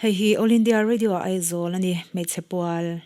Hei hi All India Radio Aizawl a ni, hmeichhe pual.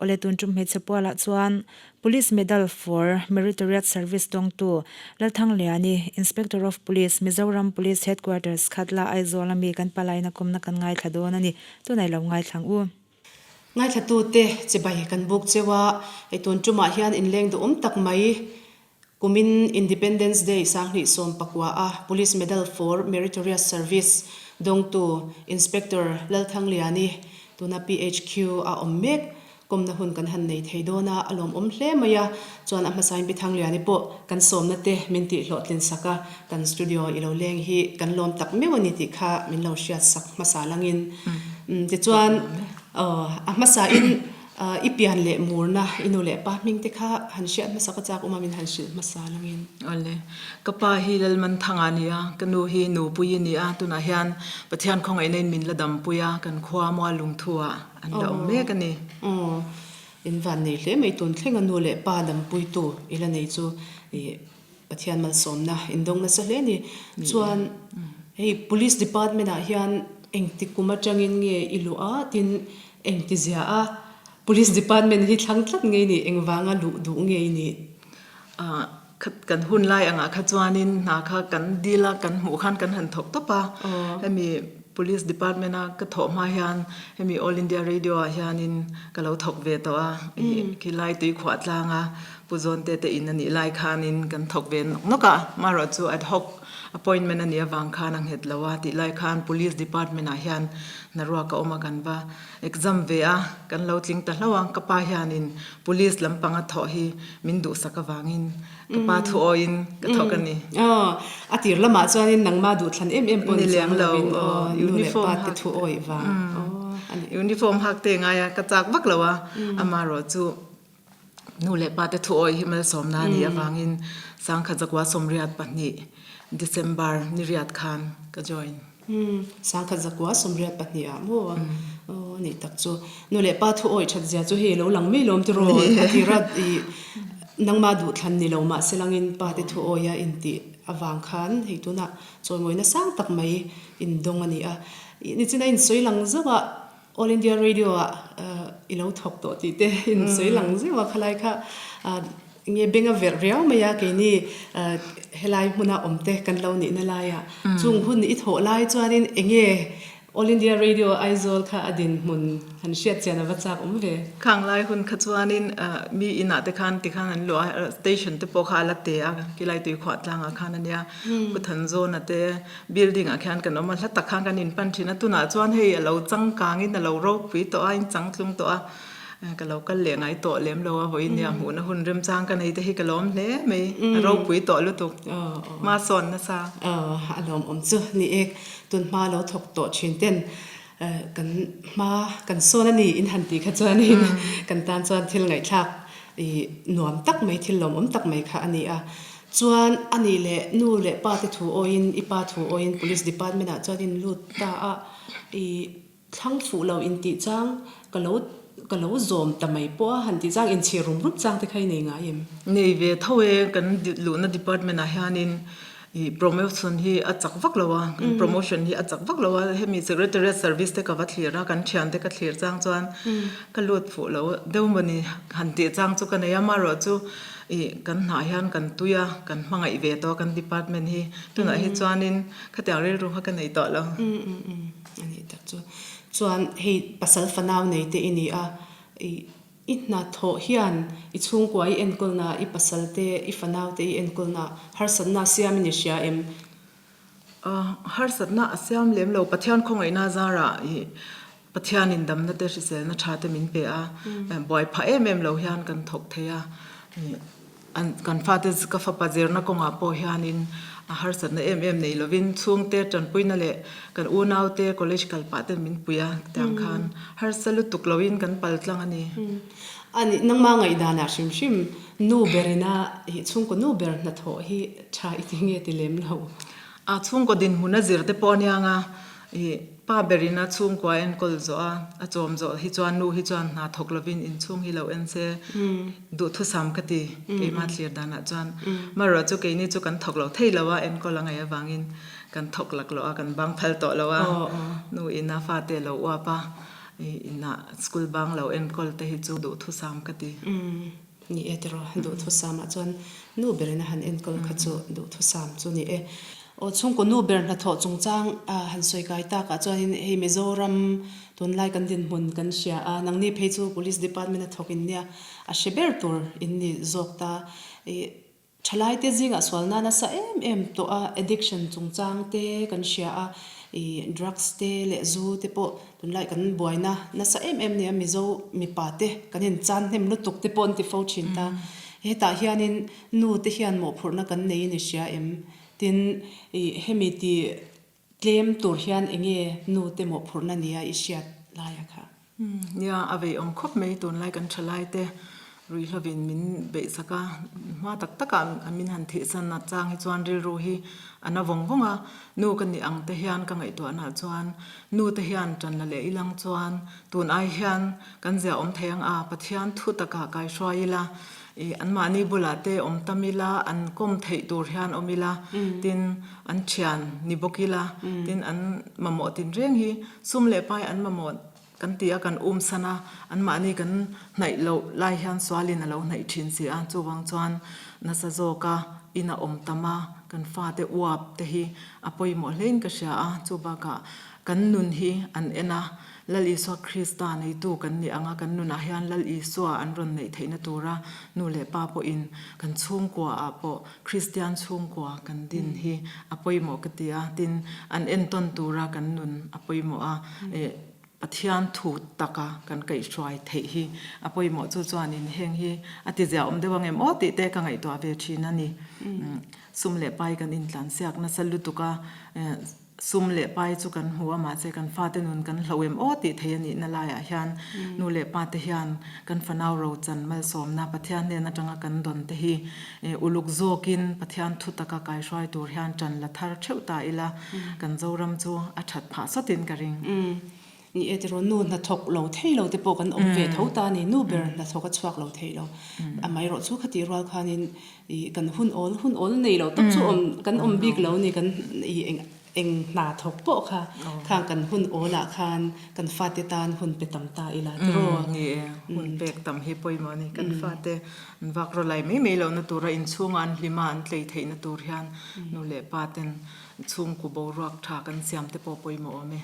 Awle tun tum hmeichhe pualah chuan Police Medal for Meritorious Service dawngtu Lalthangliani, Inspector of Police, Mizoram Police Headquarters Khatla Aizawl ami kan palaina kawmna kan ngaithla dawn a ni. Tunah i lo ngaithlang u. Ngaithlatute chibai kan buk cheu a, hei tun tumah hian inleng duhawm tak mai kumin Independence Day 2019 a Police Medal for Meritorious Service dawngtu Inspector Lalthangliani tuna PHQ a awm mek kawmna hun kan han nei thei dawn a, a lawmawm hle mai a, chuan a hmasain Pi Thangliani pawh kan sawmna te min tih hlawhtlin sak a, kan studio i lo leng hi kan lawm tak meuh a ni tih kha min lo hriat sak hmasa langin tichuan a hmasain i pian leh murna i nu leh pa hming te kha han hriat hmasa ka chak awm a min han hrilh hmasa langin. Awle, ka pa hi Lalmanthanga a ni a, ka nu hi Nupui a ni a, tunah hian Pathian khawngaihna in min la dampui a, kan khua Muallungthu ah An la awm mek a ni. Aw, in van nei hle mai tun thleng a nu leh pa dampuitu i la nei chu i Pathian malsawmna in dawng nasa hle a ni. Chuan hei Police Department ah hian engti kum atangin nge i luh a tin engti zia a Police Department hi thlang tlat nge i nih engvanga luh duh nge i nih? Khat kan hun lai angah kha chuanin hna kha kan dil a, kan hmuh khan kan han thawk tawp a. Hemi Police Department a ka thawh hma hian hemi All India Radio ah hianin ka lo thawk ve tawh a, khilai tuikhuah tlanga Pu Zawnte te in a nih lai khanin kan thawk ve nawk nawk a, amaherawh chu ad hoc appointment a nih avang khan a nghet lo a tih lai khan Police Department ah hian hnaruak a awm a kan va Exam ve a, kan lo tling ta hlauh a, ka pa hianin police lampanga thawh hi min duhsak avangin ka pa thu awiin ka thawk a ni. Aw, a tir lamah chuanin nangmah duhthlan em em pawh ni chuang lovin aw, nu leh pa te thu awih vang aw a ni. Uniform hak te ngai a, ka chak vak lo a, amaherawh chu nu leh pa te thu awih hi malsawmna a nih avangin 1982 December ni riat khan ka join. 1982 ah maw aw nih tak chu nu leh pa thu awih that zia chu hei lo lang mai lawm tiraw a tira i nangmah duhthlan ni lo mahse langin pa te thu awih a intih avang khan hei tunah chawimawina sang tak mai indawng a ni a nichina insawi lang zauh a All India Radio ah i lo thawk tawh tih te in sawi lang zeuh a, khalai kha nge beng a verh riau mai a, keini helai hmuna awm te kan lo nihna laiah chung hun i thawh lai chuanin enge All India Radio Aizawl kha a dinhmun han hriat chian a va chak awm ve. Khang lai hun kha chuanin mi inah te khan tikhan an luah a, station te pawh kha a la te a, khilai tuikhuah tlangah khan a nia, Pu Thanzawna te Building ah khian kan awm a, hla tak khan kan inpan thin a, tunah chuan hei a lo changkangin a lo ropui tawh a, in changtlung tawh a, ka lo kal leh ngai tawh lem lo a, vawiin nia hmuhna hun remchang ka nei te hi ka lawm hle mai, a ropui tawh lutuk, hma sawn nasa. A lawmawm chu ni e, tun hma lo thawk tawh thin ten kan hma kan sawn a ni in han tih kha chuanin kan tan chuan thil ngaihthlak i nuam tak mai thil lawmawm tak mai kha a ni a. Chuan a nih leh nu leh pa te thu awiin i pa thu awiin police department ah chuan in lut ta a, i thlang fuh lo in tih chang ka lo ka lo zawm ta mai pawh a han tih chang inchhir rum rum chang te kha i nei ngai em? Nei ve tho e, kan luhna department ah hianin i promotion hi a chak vak lo a, kan promotion hi a chak vak lo a, hemi secretariat service te ka va thlir a, kan thiante ka thlir chang chuan ka lut fuh lo deuh mawni han tih chang chu ka nei a, amaherawh chu I kan hnah hian kan tui a, kan hmangaih ve tawh a kan department hi. Tunah hi chuanin khatiang rilru kha ka nei tawh lo. A nih tak chu. Chuan hei pasal fanau nei te i ni a, i i hnathawh hian i chhungkua i enkawlna, i pasal te, i fanau te i enkawlna harsatna a siam i ni hria em? Harsatna a siam lem lo. Pathian khawngaihna zarah i Pathianin damna te hriselna tha te min pe a, buai phah em em lo hian kan thawk thei a. Kan fate ka fapa zirna kawngah pawh hianin a harsatna em em nei lovin chhungte tanpuina leh kan unaute college kal pah ten min pui a tiang khan harsa lutuk loin kan pal tlang a ni. A nih, nangmah ngaihdanah hrim hrim nu berina hi chhungkaw nu ber hnathawh hi tha i ti nge ti lem lo? A chhungkaw dinhmun a zir te pawh aniang a, ih pa berina chhungkua enkawl zawh a, a chawm zawh hi chuan nu hi chuan hna thawk lovin inchhung hi lo en se duhthusam ka ti keimah thlir danah chuan. Marawh chu keini chu kan thawk lo thei lo a, enkawl a ngaih avangin kan thawk laklawh a, kan bang phal tawh lo a, nu ina fate lo uap a. Inah school bang lo enkawl te hi chu duhthusam ka ti. Umm ni e tiraw, duhthusam ah chuan nu berin a han enkawl kha chu duhthusam chu ni e. Aw chhungkaw nu ber hnathawh chungchang a han sawi kai tak ah chuanin hei Mizoram tunlai kan dinhmun kan hria a, nangni phei chu Police Department a thawk in nia a hre ber tur in ni zawk ta. Ih Thalaite zingah sualna nasa em em tawh a, addiction chungchang te kan hria a, ih drugs te leh zu te pawh tunlai kan buaina nasa em em nia Mizo mipa te kan inchan hnem lutuk te pawh an ti fo thin ta. Hetah hianin nu te hian mawhphurhna kan neiin i hria em? Tin, ih hemi ti Tlem tur hian enge nu te mawhphurhna nia i hriat laia kha? Nia, a vei awm khawp mai tunlai kan thalai te ruihhlovin min beihsak a, hma tak takah min han thihsan a chang hi chuan rilru hi a na vawng vawng a, nu ka nih ang te hian ka ngaihtuahnaah chuan nu te hian tan la leh ilang chuan tun ai hian kan zia awm thei ang a, Pathian thu takah kaihruai ila Ih, anmahni bulah te awm tam ila, an kawm theih tur hian awm ila, tin an thian ni bawk ila, tin an mamawh tinreng hi sum leh pai an mamawh kan ti a, kan um san a, anmahni kan hnaih loh lai hian sualin a lo hnaih thin si a, chuvang chuan nasa zawka ina awm tam a, kan fate uap te hi a pawimawh hlein ka hria a, chubakah kan nun hi an en a. Lal Isua Krista neitu kan nih anga kan nunah hian Lal Isua an rawn neih theihna tura nu leh pa pawhin kan chhungkua ah pawh Kristian chhungkua kan din hi a pawimawh ka ti a, tin an entawn tura kan nun a pawimawh a, eh Pathian thu taka kan kaihhruai theih hi a pawimawh chu chuanin heng hi a tizia awm deuh ang em aw tih te ka ngaihtuah ve thin a ni. Sum leh pai kan intlansiak nasa lutuk a, eh. Sum leh pai chu kan hmu a, mahse kan fate nun kan hlo em aw tih thei a nihna laiah hian nu leh pa te hian kan fanau rochan malsawmna Pathian hnen atanga kan dawn te hi uluk zawkin Pathian thu taka kaihruai tur hian tan la thar theuh ta ila kan Zoram chu a that phah sawtin ka ring. Ni e tiraw, nu hnathawk lo thei lo te pawh kan awm ve tho ta a ni, nu ber hnathawk a chhuak lo thei lo. Amaherawh chu khatih rual khanin ih kan hun awl hun awl nei lo tak chu awm kan awm bik lo a ni, kan ih eng eng hna thawk pawh kha khang kan hun awlah khan kan fate tan hun pe tam ta ila tiraw. Ni e, hun pek tam hi pawimawh a ni, kan fate an vak rawlai mai mai lohna tura inchhunga an hlima an tlei theihna tur hian nu leh pa ten Chhungkaw boruak tha kan siam te pawh pawimawh awm e.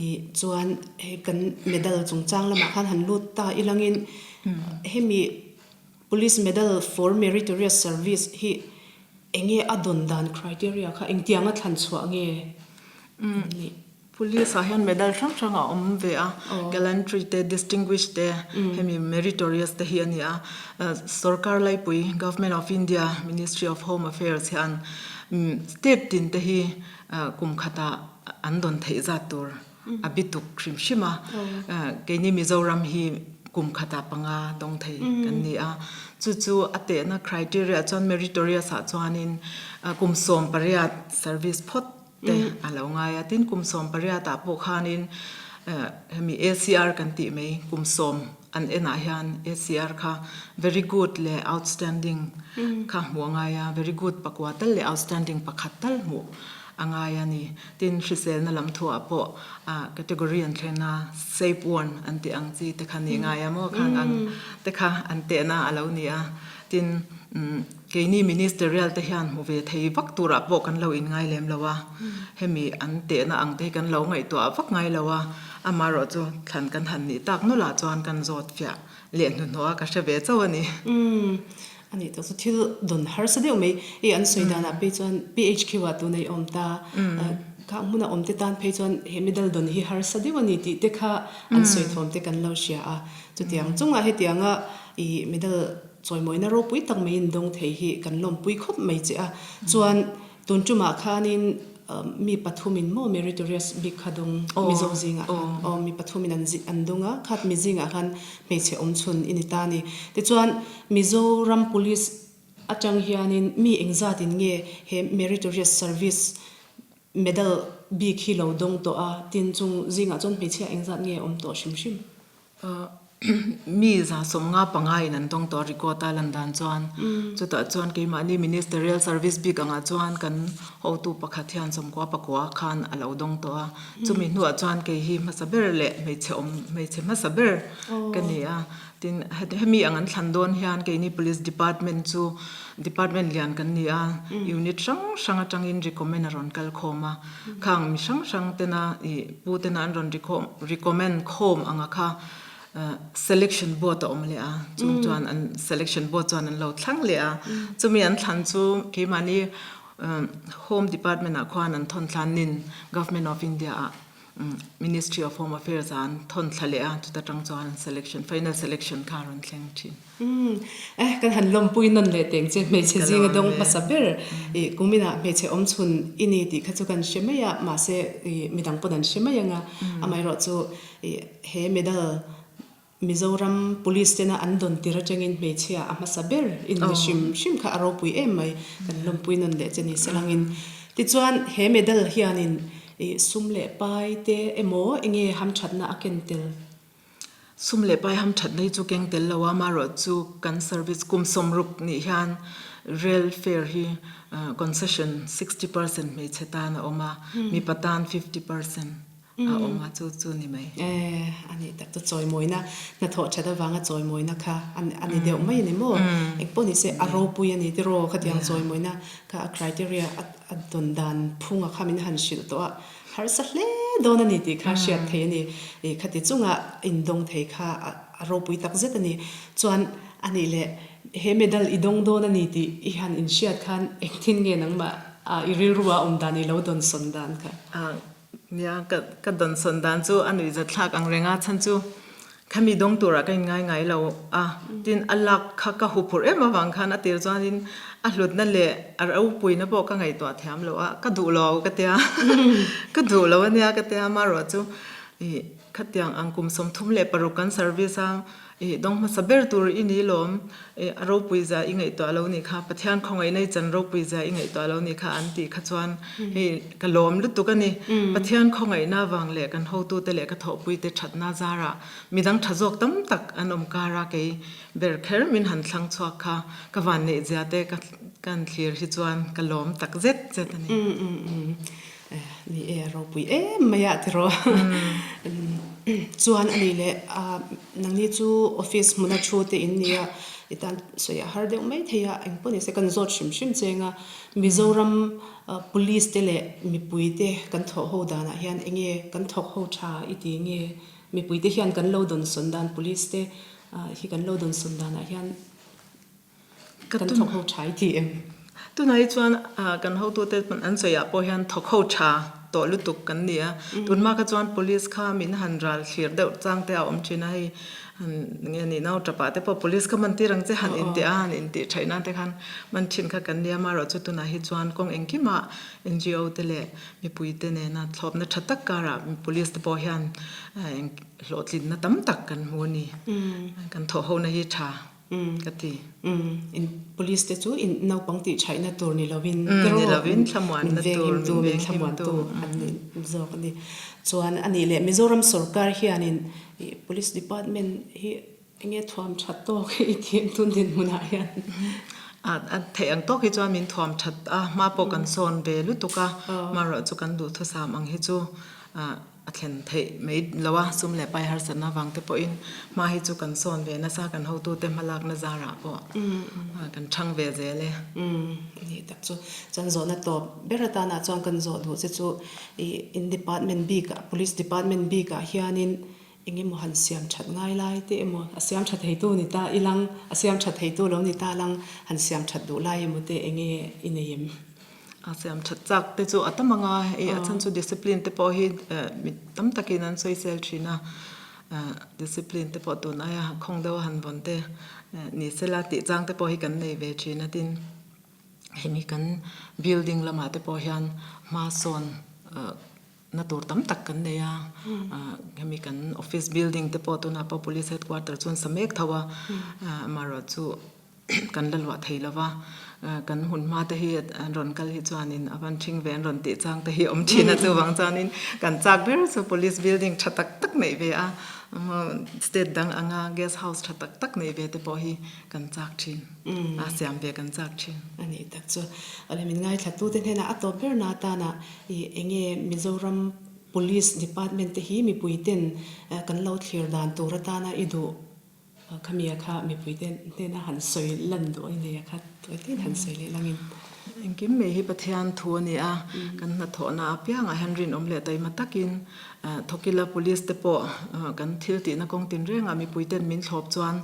Ih chuan hei kan medal chungchang lamah khan han lut ta ilangin hemi Police Medal for Meritorious Service hi enge a dawn dan criteria kha engtianga thlan chhuah nge nih? Police ah hian medal hrang hrang a awm ve a, gallantry te, distinguished te, hemi meritorious te hi a ni a. Sorkar laipui, Government of India, Ministry of Home Affairs hian state tin te hi kum khatah an dawn theih zat tur a bituk hrim hrim a. Keini Mizoram hi kum khatah panga dawng thei kan ni a. Chu chu a tehna criteria chuan meritorious ah chuanin kum 18 service phawt te a lo ngai a, tin kum 18 ah pawh khanin hemi ACR kan tih mai kum sawm an enah hian ACR kha very good leh outstanding kha hmuh a ngai a, very good pakua tal leh outstanding pakhat tal hmuh a ngai a ni. Tin hriselna lam thuah pawh category an thlen a, safe one an tih ang chi te kha nih ngai a maw khang ang te kha an tehna a lo ni a, tin Keini Ministerial te hian hmu ve thei vak turah pawh kan lo inngai lem lo a, hemi an tehna ang te hi kan lo ngaihtuah vak ngai lo a, amaherawh chu thlan kan han nih tak nawlh ah chuan kan zawt fiah leh hnuhnawh a ka hre ve chauh a ni. Umm, a nih tak chu thil dawn harsa deuh mai. Hei an sawi danah phei chuan PHQ ah tuna i awm ta, khang hmuna awm te tan phei chuan he medal dawn hi harsa deuh a ni tih te kha an sawi thawm te kan lo hria a. Chutiang chungah hetianga i medal Chawimawina ropui tak mai in dawng thei hi kan lawmpui khawp mai che a. Chuan tun tumah khanin. Mi pathumin maw meritorious bik kha dawng Mizo zingah khan aw mi pathumin an an dawng a, khat mi zingah khan hmeichhe awm chhun i ni ta a ni. Tichuan Mizoram Police atang hianin mi engzatin nge he meritorious service medal bik hi lo dawng tawh a, tin chung zingah chuan hmeichhia engzat nge awm tawh hrim hrim? Mi 155 in an dawng tawh record a lan dan chuan chutah chuan keimahni ministerial service bik angah chuan kan hotu pakhat hian 99 khan a lo dawng tawh a, chumi hnuah chuan kei hi hmasa ber leh hmeichhe awm hmeichhe hmasa ber ka ni a, tin hemi ang an thlan dawn hian keini police department chu department lian kan ni a, unit hrang hrang atangin recommend a rawn kal khawm a. Khang mi hrang hrang tena ih pu tena an rawn recommend khawm anga kha selection board a awm leh a, chung chuan an selection board chuan an lo thlang leh a, chumi an thlan chu keimahni home department ah khuan an thawn thlanin government of India ah ministry of home affairs ah an thawn thla leh a, chuta tang chuan selection final selection kha a rawn thleng thin. Umm, eh, kan han lawmpui nawn leh teng che, hmeichhe zinga dawng hmasa ber ih kuminah hmeichhe awm chhun i ni tih kha chu kan hre mai a, mahse ih midang pawn an hre mai ang a, amaherawh chu ih he medal Mizoram Police tena an dawn tir atangin hmeichhia a hmasa ber i ni hrim hrim kha a ropui em mai, kan lawmpui nawn leh che ni selangin. Tichuan he medal hianin ih sum leh pai te emaw enge hamthatna a ken tel? Sum leh pai ham that nei chu keng tel lo a, amaherawh chu kan service kum 60 nih hian rail fare hi concession 60% hmeichhe tan a awm a, mipa tan 50% a awm a, chu chu ni mai. E, a nih tak chu chawimawina, hnathawh that avanga chawimawina kha a ni deuh mai a ni maw? Engpawh ni se a ropui a ni tiraw khatiang chawimawina kha a criteria a dawn dan phunga kha min han hrilh tawh a, Harsa hle dawn a ni tih kha hriat thei a ni. I khati chunga indawng thei kha a ropui tak zet a ni. Chuan a nih leh he medal i dawng dawn a ni tih i han inhriat khan engtin nge nangmah i rilru a awm dan i lo dawnsawn dan kha? Nia, ka dawnsawn dan chu a nuihzatthlak ang reng a, chhan chu Khami dawng turah ka inngai ngai lo a, tin a lak kha ka huphurh em avang khan a tir chuanin a hlutna leh a ropuina pawh ka ngaihtuah thiam lo a, ka duh lo ka tia, ka duh lo ania ka tia, amaherawh chu ih khatiang ang kum 36 kan service a, ih dawng hmasa ber tur i ni lawm, ih a ropui zia i ngaihtuah lo nih kha, Pathian khawngaihna i chan ropui zia i ngaihtuah lo nih kha an tih kha chuan hei ka lawm lutuk a ni. Pathian khawngaihna avang leh kan hotute leh ka thawhpuite thatna zarah midang tha zawk tam tak an awm kar a, kei ber kher min han thlang chhuak kha ka vanneih zia te ka han thlir hi chuan ka lawm tak zet zet a ni. Ni e, a ropui em mai a tiraw. Chuan a nih leh nangni chu office hmuna thu te in nia i tan sawi a har deuh mai thei a, engpawh ni se kan zawt hrim hrim cheng a, Mizoram Police te leh mipui te kan thawh ho danah hian enge kan thawk ho tha i ti nge? Mipui te hian kan lo dawnsawn dan Police te hi kan lo dawnsawn danah hian kan thawk ho tha i ti em? Tunah hi chuan kan hotute an sawiah pawh hian thawk ho tha tawh lutuk kan ni a. Tunhma kha chuan Police kha min han ral thlir deuh chang te a awm thin a, hei nge ni nau tapa te pawh Police kha man tir ang che han intih a, han intih thaih nan te khan man thin kha kan ni a. Amaherawh chu tunah hi chuan kawng engkimah NGO te leh mipui te nena thlawpna tha tak karah Police te pawh hian hlawhtlinna tam tak kan hmu a ni. Kan thawhhona hi tha. Ka ti. Umm, in police te chu in naupang tih thaihna tur ni lovin Ni lovin thlamuanna tur, min venghimtu, min thlamuantu an ni zawk a ni. Chuan a nih leh Mizoram sorkar hianin ih police department hi enge thuam that tawk hi i tih tun dinhmunah hian? A theih ang tawk hi chuan min thuam that a, hma pawh kan sawn ve lutuk a, hmarawh chu kan duhthusam ang hi chu A thlen theih mai lo a, sum leh pai harsatna avang te pawhin hma hi chu kan sawn ve nasa, kan hotute hmalakna zarah pawh kan chhang ve zel e. Umm, ni tak chu. Chuan zawhna tawp ber atana chuan kan zawh duh che chu ih in department bikah, police department bikah hianin eng emaw han siam that ngai lai te emaw, a siam tha theitu ni ta ilang, a siam tha theitu lo ni ta lang, han siam that duh lai emaw te eng nge i nei em? A siam that chak te chu a tam ang a, hei a chhan chu discipline te pawh hi mi tam takin an sawisel thin a, discipline te pawh tun aia khawng deuh a han vawn te ni sela tih chang te pawh hi kan nei ve thin a tin. Hemi kan building lamah te pawh hian hma sawn na tur tam tak kan nei a, hemi kan office building te pawh tunah pawh police headquarter chu an sa mek tho a, amaherawhchu kan la luah thei lo va, kan hun hma te hi an rawn kal hi chuanin a van ṭhing ve an rawn tih chang te hi a awm ṭhin a, chuvang chuanin kan chak ber chu police building ṭha tak tak neih ve a, state dang anga guest house ṭha tak tak neih ve te pawh hi kan chak ṭhin a, siam ve kan chak ṭhin. A nih tak chu. Awle min ngaithlatute hnenah a tawp ber na atana i enge Mizoram Police Department te hi mipuiten kan lo thlir dan tur atana i duh Khamia kha mipuite hnena han sawi lan duh a ni nei a kha tuaitin han sawi leh langin. Engkim mai hi Pathian thu a ni a, kan hnathawhna apiangah hian rinawm leh taima takin thawk ila Police te pawh kan thil tihna kawng tinrengah mipuiten min thlawp chuan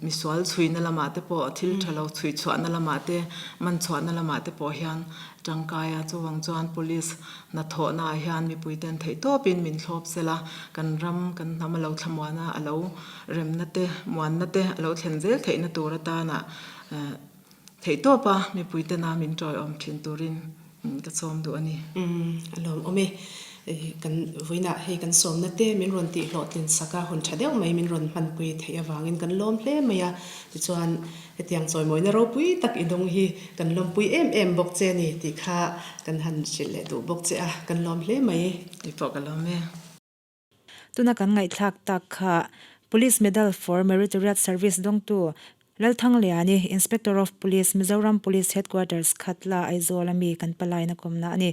misual chhuina lamah te pawh thil tha lo chhui chhuahna lamah te man chhuahna lamah te pawh hian tangkai a, chuvang chuan Police Hnathawhna ah hian mipuiten theihtawpin min thlawp sel a, kan ram, kan hnam a lo thlamuan a, a lo remna te, muanna te a lo thlen zel theihna tur atana theihtawpa mipuitena min tawiawm thin turin ka sawm duh a ni. Umm, a lawmawm e. Kan vawiinah hei kan sawmna te min rawn tih hlawhtlin sak a, hun tha deuh mai min rawn hmanpui theih avangin kan lawm hle mai a. Tichuan, Hetiang chawimawina ropui tak i dawng hi kan lawmpui em em bawk che a ni tih kha kan han hrilh leh duh bawk che a, kan lawm hle mai. Tih pawh ka lawm e. Tuna kan ngaihthlak tak kha Police Medal for Meritorious Service dawngtu Lalthangliani, Inspector of Police, Mizoram Police Headquarters, Khatla, Aizawl a mi kan palaina kawmna a ni.